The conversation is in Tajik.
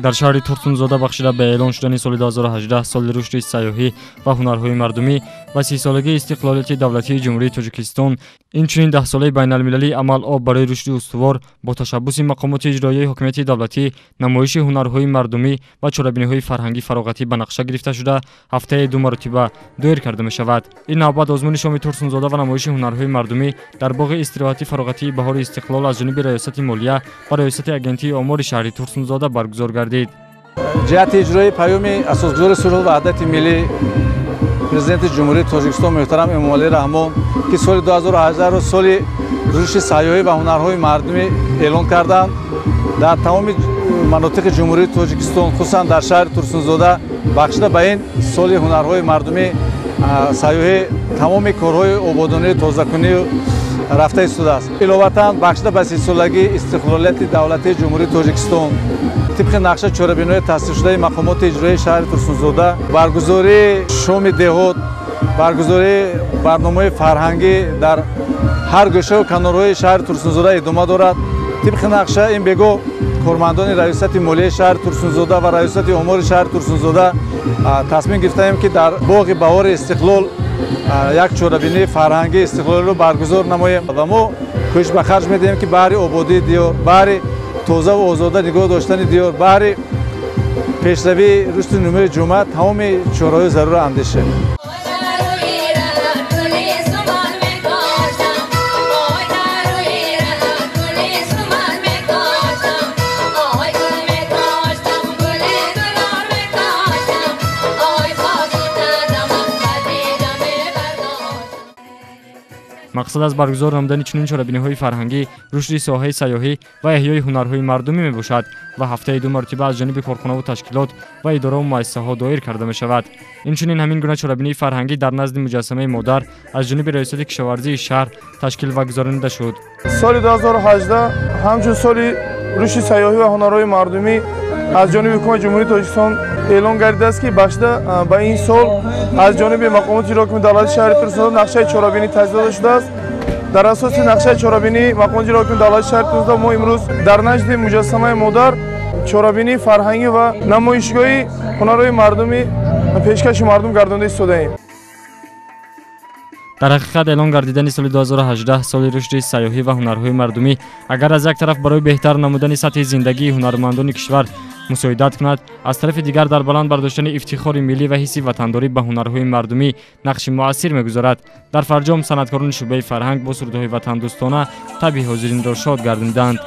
Дар шаҳри Турсунзода бахшида ба эълон шудани соли 2018 соли рушди сайёҳӣ ва ҳунарҳои мардумӣ ва 30-солагии истиқлолияти давлатии Ҷумҳурии Тоҷикистон, инчунин 10-солаи байналмилалии амал об барои рушди устувор бо ташаббуси мақомоти иҷроияи ҳокимияти давлатӣ намоиши ҳунарҳои мардумӣ ва чорабиниҳои фарҳангӣ фароғатӣ ба нақша гирифта шуда, ҳафтаи 2 маротиба доир карда мешавад. Ин навбат озмуни шоми Турсунзода ва намоиши ҳунарҳои мардумӣ дар боғи истироҳатӣ фароғатии баҳори истиқлол аз ҷониби Раёсати молия ва Раёсати Агентии омори шаҳри Турсунзода баргузор гардид. Ҷиҳати иҷрои паёми асосгузори сулҳу ваҳдати миллӣ, Президенти Ҷумҳурии Тоҷикистон муҳтарам Эмомалӣ Раҳмон, ки соли 2018-ро соли рушди сайёҳӣ ва ҳунарҳои мардумӣ эълон карданд, дар тамоми манотиқи Ҷумҳурии Тоҷикистон, хусусан дар шаҳри Турсунзода, бахшида ба ин соли ҳунарҳои мардумӣ сайёҳӣ тамоми корҳои ободонии тозакунӣ рафта истодааст. Иловатан, бахшида ба 30-солагии истиқлолияти давлатии Ҷумҳурии Тоҷикистон, тибқи нақша чорабиниҳои тасдиқшудаи мақомоти иҷроии шаҳри Турсунзода, баргузории шоми деҳот, баргузории барномаҳои фарҳангӣ дар ҳар гӯшаву канорҳои шаҳри Турсунзода идома дорад. Тибқи нақша ин бегоҳ кормандони Раёсати молияи шаҳри Турсунзода ва Раёсати омори шаҳри Турсунзода тасмим гирифтаем, ки дар боғи баҳори истиқлол як чорабинии фарҳангии истиқлолиро баргузор намоем ва мо кӯшиш ба харҷ медиҳем, ки баҳри ободии диёр, баҳри тозаву озода нигоҳ доштани диёр, баҳри пешравии рушди нумӯи ҷомеа тамоми чораҳои зарурро андешем. Мақсад аз баргузор намудани чунин чорабиниҳои фарҳангӣ рушди соҳаи сайёҳӣ ва эҳёи ҳунарҳои мардумӣ мебошад ва ҳафтаи 2 маротиба аз ҷониби корхонаву ташкилот ва идораву муассисаҳо доир карда мешавад. Инчунин ҳамин гуна чорабинии фарҳангӣ дар назди муҷассамаи модар аз ҷониби Раёсати кишоварзии шаҳр ташкил ва гузаронида шуд. Соли 2018 ҳамчун соли рушди сайёҳӣ ва ҳунарҳои мардумӣ аз ҷониби Ҳукумати Ҷумҳурии Тоҷикистон эълон гардидааст, ки бахшида ба ин сол аз ҷониби мақомоти иҷроии ҳокимияти давлатии шаҳри Турсунзода нақшаи чорабинӣ тасдиқ дода шудааст. Дар асоси нақшаи чорабинии мақомоти иҷроии ҳокимияти давлатии шаҳри Турсунзода мо имрӯз дар назди муҷассамаи модар чорабинии фарҳангӣ ва намоишгоҳи ҳунарҳои мардумӣ пешкаши мардум гардонда истодаем. Дар ҳақиқат, эълон гардидани соли 2018 соли рушди сайёҳӣ ва ҳунарҳои мардумӣ агар аз як тараф барои беҳтар намудани сатҳи зиндагии ҳунармандони кишвар мусоидат кунад, аз тарафи дигар дар баланд бардоштани ифтихори миллӣ ва ҳисси ватандорӣ ба ҳунарҳои мардумӣ нақши муассир мегузорад. Дар фарҷом санъаткорони шӯъбаи фарҳанг бо сурудҳои ватандӯстона табъи ҳозиринро шод гардониданд.